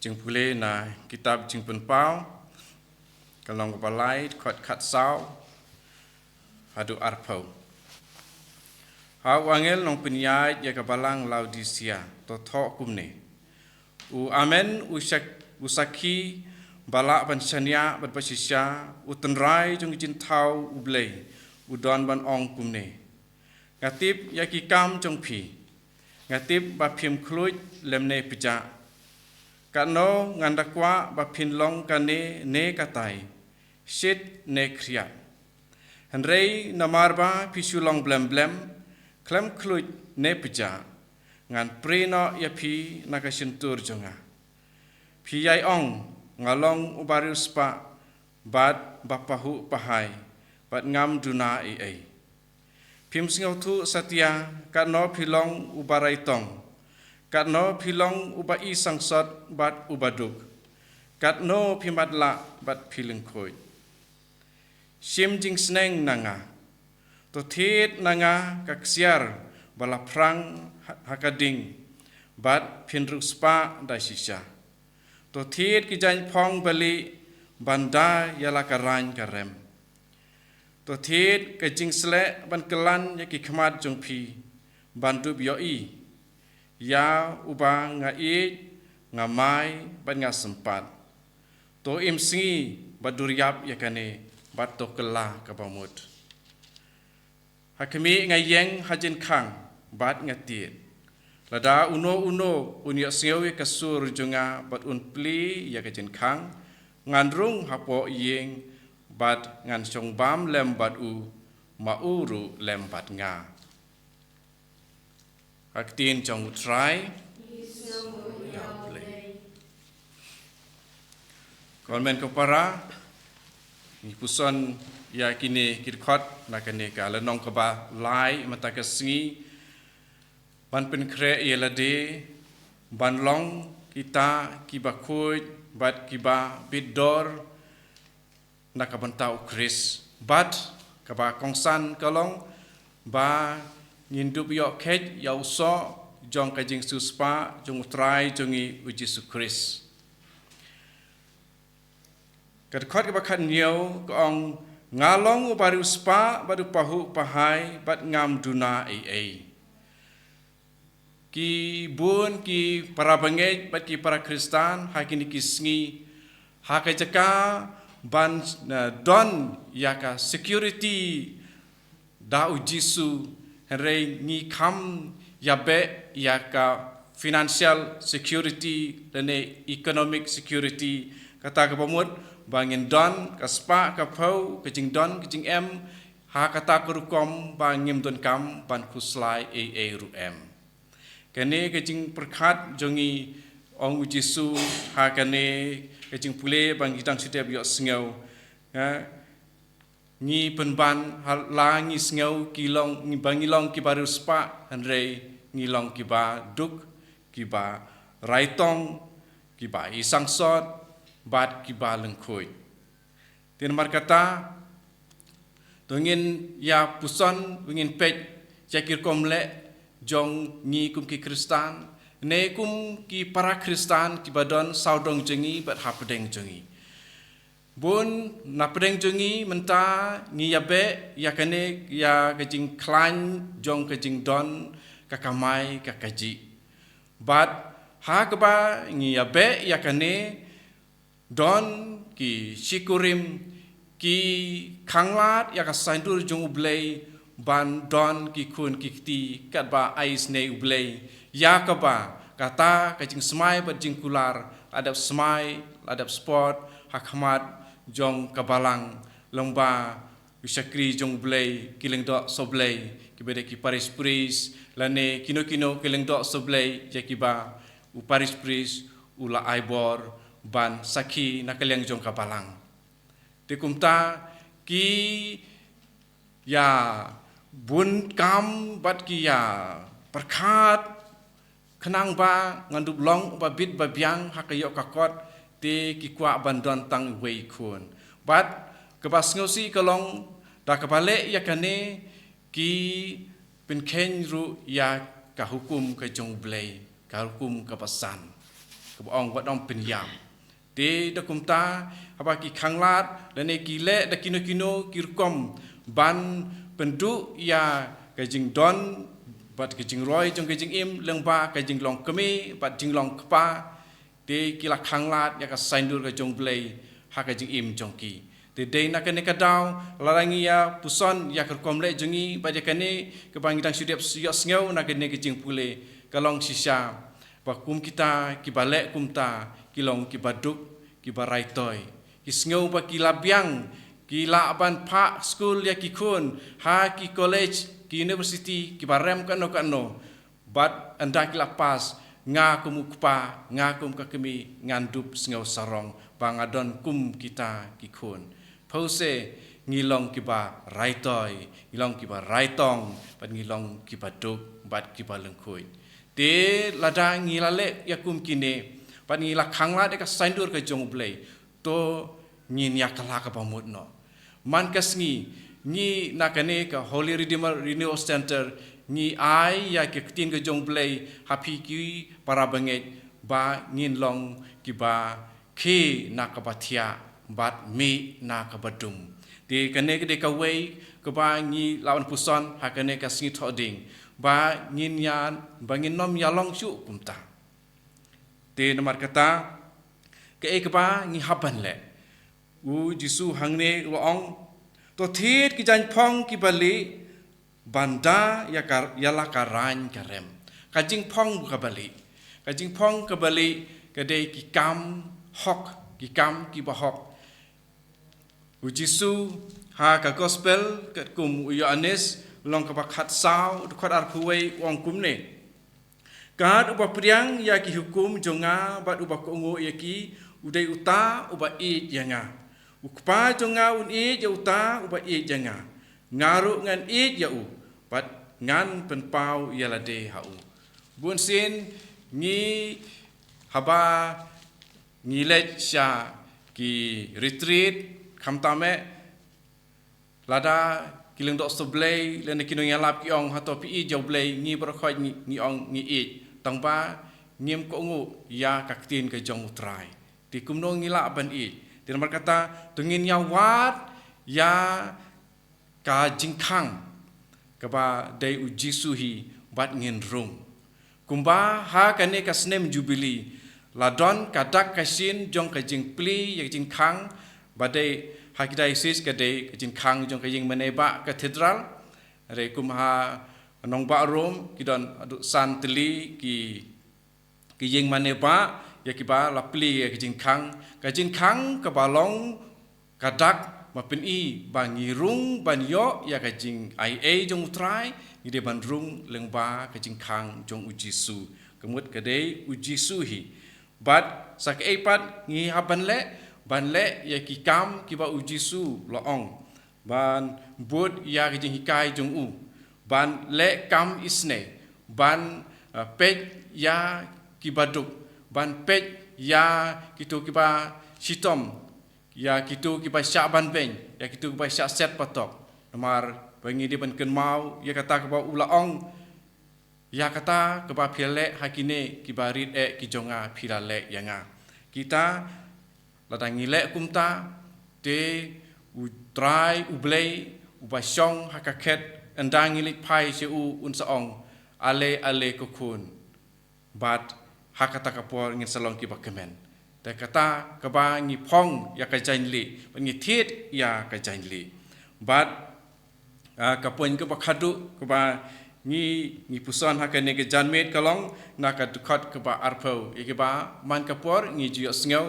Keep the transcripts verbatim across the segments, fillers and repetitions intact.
Jingpule na kitab Jingpynpaw, ka lynnong ba lai, dkhot khatsaw haduh arphew. Ha u angel nongpynïaid ïa ka balang Laodicea, to thoh kumne: U Amen, u shak-, u sakhi ba lah ban shaniah bad ba shisha, u tynrai jong ki jingthaw U Blei, u don ban ong kumne: Nga tip ïa ki kam jong phi. Nga tip ba phim khluit lymne pjah. Katno ngan da kwah ba phin long kane ne katai, shit ne khriat. Hynrei namar ba phi shu long blem blem, khlem khluit ne pjah, ngan prie noh ïa phi na ka shyntur jong nga. Phi ïai ong, nga long uba riewspah bad ba pahuh pahai, bad ngam duna ei ei. Phim sngewthuh satia katno phi long uba raitong, katno phi long uba i sangsot bad uba duk, katno phi matlah bad phi lyngkhuid. Shim jingsneng na nga, to thied na nga ka ksiar ba la phrang ha, ha ka ding, bad phin riewspah da shisha. To thied ki jaiñphong balieh ban da ïa la ka rain ka rem. To thied ka jingsleh ban kyllan ïa ki khmat jong phi, ban dup ïohi ïa uba nga ïeit, nga mai, bad nga sympat. To im sngi bad duriap ïa kane, bad to kylla kaba mut. Ha khmih nga ïeng ha jingkhang bad nga tied. Lada uno uno un ïohsngew ïa ka sur jong nga bad un plie ïa ka jingkhang, ngan rung hapoh ïing bad ngan shong bam lem bad u, ma u ruh lem bad nga. Ha ka ktien jong U Trai. Ïa U Blei. Ko hynmen ko para, ngi puson ïa kine ki dkhot na kane ka lynnong kaba lai mynta ka sngi, ban pynkhreh ïa lade ban long kita kiba khuid bad kiba bit dor na ka bynta U Khrist. Bad kaba kongsan ka long ba ngin dup ïoh kheit ïa u soh jong ka jingsiewspah jong U Trai jong ngi U Jisu Khrist. Ka dkhot kaba khathynñiew ka ong, nga long uba riewspah bad u pahuh pahai bad ngam duna ei ei. Ki bun ki para bangeit bad ki para Khristan ha kine ki sngi, ha ka jaka ban, eh, don ïa ka security da U Jisu, hynrei ngi kham ïabeh ïa ka financial security lane economic security, kata kaba mut ba ngin don ka spah ka phew, ka jingdon ka jingem, ha kata ka rukom ba ngim donkam ban khuslai ei ei ruh em. Kane ka jingpyrkhat jong ngi, ong U Jisu ha kane ka jingpule ba ngi dang shu dep ïohsngew. Ha, ngi pynban ha la ngi sngew ki long, ngi ba ngi long kiba riewspah, hynrei ngi long kiba duk, kiba raitong, kiba i sangsot, bad kiba lyngkhuid. Te namar kata, to ngin ïa puson, ngin peit ïa ki rukom leh jong ngi kum ki Khristan, ne kum ki para Khristan kiba don sawdong jong ngi bad hapdeng jong ngi. Bun na pdeng jong ngi mynta ngi ïabeh ïa kane, ïa ka jingkhlaiñ jong ka jingdon ka kamai ka kajih. Bad ha kaba ngi ïabeh ïa kane, don ki shikurim ki khanglad ïa ka saiñdur jong U Blei ban don ki khun ki kti katba ai isynei U Blei. Ïa kaba kata ka jingsmai bad jingkular la dep smai, la dep spot ha khmat jong ka balang, lyngba u shakri jong U Blei, ki lyngdoh sohblei, kiba dei ki parish priest, lane kino kino ki lyngdoh sohblei ïa kiba u parish priest u la ai bor ban sakhi na ka liang jong ka balang. Te kumta ki ïa bun kam bad ki ïa pyrkhat khnang ba ngan dup long uba bit ba biang ha ka ïoh ka kot, te ki kwah ban don tang uwei khun. Bad kaba sngewsih ka long, da kaba leh ïa kane ki pynkheiñ ruh ïa ka hukum ka jong U Blei, ka hukum kaba san. Kaba ong wat ym pynïap. Te da kumta, haba ki khanglad, lane ki leh da kino kino ki rukom ban pynduh ïa ka jingdon bad ka jingroi jong ka jingim lyngba ka jinglong kmie bad jinglong kpa. Te ki la khanglad ïa ka saiñdur ka jong U Blei ha ka jingim jong ki. Te dei na kane ka daw, lada ngi ïa puson ïa ka rukom leh jong ngi bad ïa kane kaba ngi dang shu dep ïohsngew na kane ka jingpule, ka long shisha ba kum kita kiba leh kumta ki long kiba duk, kiba raitoi. Ki sngew ba ki la biang, ki lah ban phah skul ïa ki khun ha ki college, ki university, kiba rem kano kano. Bad ynda ki la pass, nga kum u kpa, nga kum ka kmie, ngan dup sngew sarong ba nga don kum kita ki khun. Phewse, ngi long kiba raitoi, ngi long kiba raitong, bad ngi long kiba duk, bad kiba lyngkhuid. Te lada ngi la leh ïa kum kine, bad ngi la khanglad ïa ka saiñdur ka jong U Blei, to ngin ïa kylla kaba mut noh. Man ka sngi, ngi na kane ka Holy Redeemer Renewal Center, ngi ai ïa ka ktien ka jong U Blei ha phi ki para bangeit ba ngin long kiba khie na kaba thiah bad mih na kaba dum. Te kane ka dei kawei kaba ngi lah ban puson ha kane ka sngi Thohdieng ba ngin ïa, ba ngin ym ïa long shuh kumta. Te namar kata, kaei kaba ngi hap ban leh? U Jisu hangne u la ong, to thied ki jaiñphong kiba lieh, ban da ïa ka, ïa la ka rain ka rem. Ka jingphong kaba lieh. Ka jingphong kaba lieh ka dei ki kam hok, ki kam kiba hok. U Jisu ha ka gospel katkum u Ïoannis, lynnong kaba khatsaw, dkhot arphew wei u ong kumne. Kat uba pdiang ïa ki hukum jong nga bad uba kohnguh ïa ki, u dei uta uba ïeit ïa nga. U Kpa jong nga un ïeit ïa uta uba ïeit ïa nga. Nga ruh ngan ïeit ïa u bad ngan pynpaw ïa lade ha u. Bunsien ngi haba ngi leit sha ki retreat, khamtam eh, lada ki lyngdoh sa Blei lane ki nongïalap ki ong, hato phi ïeit ïa U Blei? Ngi baroh khoit ngi, ngi ong ngi ïeit, tangba ngim kohnguh ïa ka ktien ka jong U Trai. Te kumno ngi lah ban ïeit? Te namar kata, to ngin ïa wad ïa ka jingkhang kaba dei U Jisu hi bad ngin rung. Kumba ha kane ka snem Jubili la don ka dak ka shin jong ka jingplie ïa ka jingkhang, ba dei ha ki diocese ka dei ka jingkhang jong ka Ïingmane Bah Cathedral. Hynrei kum ha Nongbah Rom ki don haduh san tylli ki, ki Ïingmane Bah ïa kiba la plie ïa ka jingkhang. Ka jingkhang kaba long ka dak ba pyni ba ngi rung ban ïoh ïa ka jingaiei jong U Trai, ngi dei ban rung lyngba ka jingkhang jong U Jisu. Ka mut ka dei U Jisu hi. Bad sa kaei pat ngi hap ban leh? Ban leh ïa ki kam kiba U Jisu la ong. Ban bud ïa ka jinghikai jong u. Ban leh kam isynei. Ban, uh, peit ïa kiba duk. Ban peit ïa kito kiba shitom. Ïa kito kiba shah banbeiñ, ïa kito kiba shah set patok. Namar ba ngi dei ban kynmaw ïa kata kaba u la ong, ïa kata kaba phi la leh ha kine kiba rit eh ki jong nga, phi la leh ïa nga. Kita, lada ngi leh kumta, te U Trai U Blei uba shong ha ka khet, ynda ngi leit phai sha u, un sa ong, ale ale ko khun. Bad ha kata ka por ngin sa long kiba kmen. Te kata kaba ngi phong ïa ka jaiñlieh, bad ngi thied ïa ka jaiñlieh. Bad, ah, ka point kaba khadduh kaba ngi, ngi puson ha kane ka janmiet ka long na ka dkhot kaba arphew, ïa kiba man ka por ngi ju ïohsngew.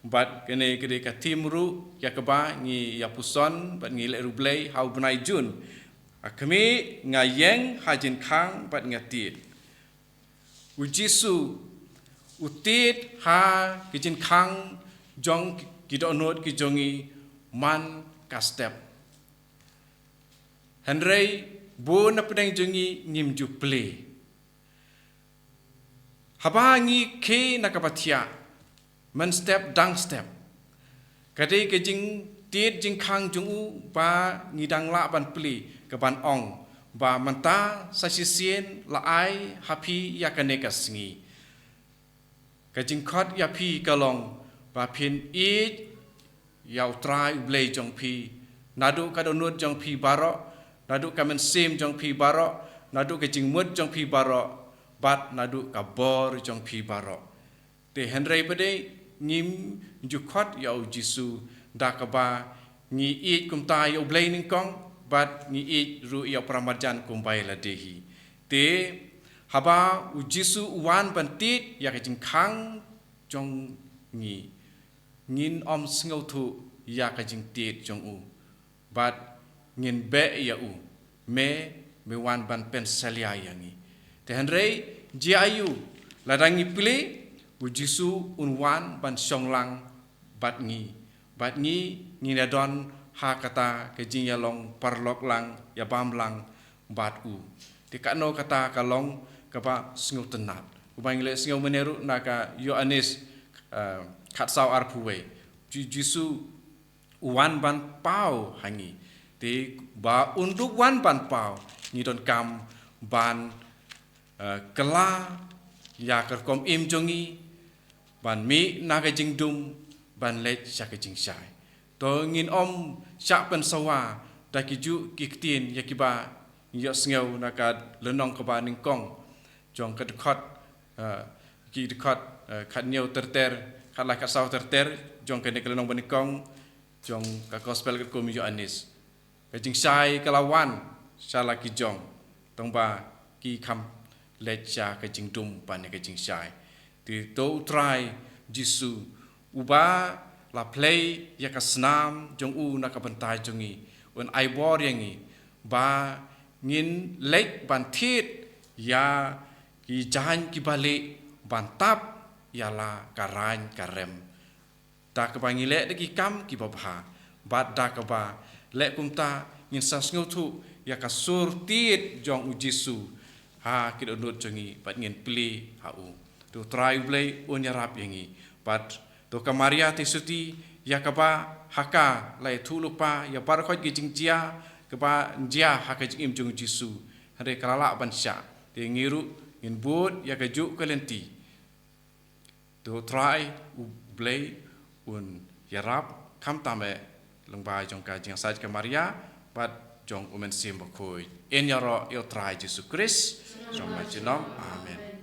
Bad kane ka dei ka theme ruh ïa kaba ngi ïa puson bad ngi leh ruh Blei ha u bnai Jun. A khmih, nga ïeng ha jingkhang bad nga tied. U Jisu u tied ha ki jingkhang jong ki dohnud ki jong ngi man ka step. Hynrei bun na pdeng jong ngi ngim ju plie. Haba ngi khie na kaba thiah, mynstep dang step, ka dei ka jingtied jingkhang jong u ba ngi dang lah ban plie, ka ban ong ba mynta sa shisien la ai ha phi ïa kane ka sngi. Ka jingkhot ïa phi ka long ba phin ïeit ïa U Trai U Blei jong phi naduh ka dohnud jong phi baroh, naduh ka mynsiem jong phi baroh, naduh ka jingmut jong phi baroh, bad naduh ka bor jong phi baroh. Te hynrei pat de ngim ju khot ïa U Jisu da kaba ngi ïeit kumta ïa U Blei nyngkong, bad ngi ïeit ruh ïa U Paramarjan kumba ïa lade hi. Te haba U Jisu u wan ban tied ïa ka jingkhang jong ngi, ngin ym sngewthuh ïa ka jingtied jong u, bad ngin beh ïa u, me, me wan ban pynsalia ïa ngi. Te hynrei jia aïu, lada ngi plie, U Jisu un wan ban shong lang bad ngi, bad ngi ngin ïadon ha kata ka jingïalong paralok lang, ïabam lang bad u. Te kano kata ka long kaba sngewtynnat. Kumba ngi la sngew mynne ruh na ka Ïoannis, eh, khatsaw arphew wei. Ji-, Jisu u wan ban paw ha ngi. Te ba un ruh wan ban paw, ngi donkam ban, eh, kylla ïa ka rukom im jong ngi, ban mih na ka jingdum, ban leit sha ka jingshai. To ngin ym shah pynsawa da kijuh ki ktien ïa kiba ngi ïohsngew na ka lynnong kaba nyngkong jong ka dkhot, eh, ki dkhot, eh, khathynñiew ter ter, khatlai khatsaw ter ter jong kane ka lynnong banyngkong jong ka Gospel katkum u Ïoannis. Ka jingshai ka la wan sha la ki jong, tangba ki kham leit sha ka jingdum ban ïa ka jingshai. Te to U Trai Jisu, uba la plie ïa ka snam jong u na ka bynta jong ngi, un ai bor ïa ngi ba ngin leit ban thied ïa ki jaiñ kiba lieh, ban tap ïa la ka raiñ ka rem. Da kaba ngi leh da ki kam kiba bha, bad da kaba leh kumta ngin sa sngewthuh ïa ka sur tied jong U Jisu ha ki dohnud jong ngi, bad ngin plie ha u. To U Trai U Blei un ïarap ïa ngi, bad to ka Maria Theisotti, ïa kaba ha ka la ïathuhlypa ïa baroh ki jingjia kiba jia ha ka jingim jong U Jisu, hynrei ka la lah ban shah. Te ngi ruh ngin bud ïa kajuh ka lynti. To U Trai U Blei un ïarap, khamtam eh lyngba jong ka jingïasaid ka Maria bad jong U Mynsiem Bakhuid. Yn ïaroh ïa U Trai Jisu Khrist. Sha ma junom. Amen.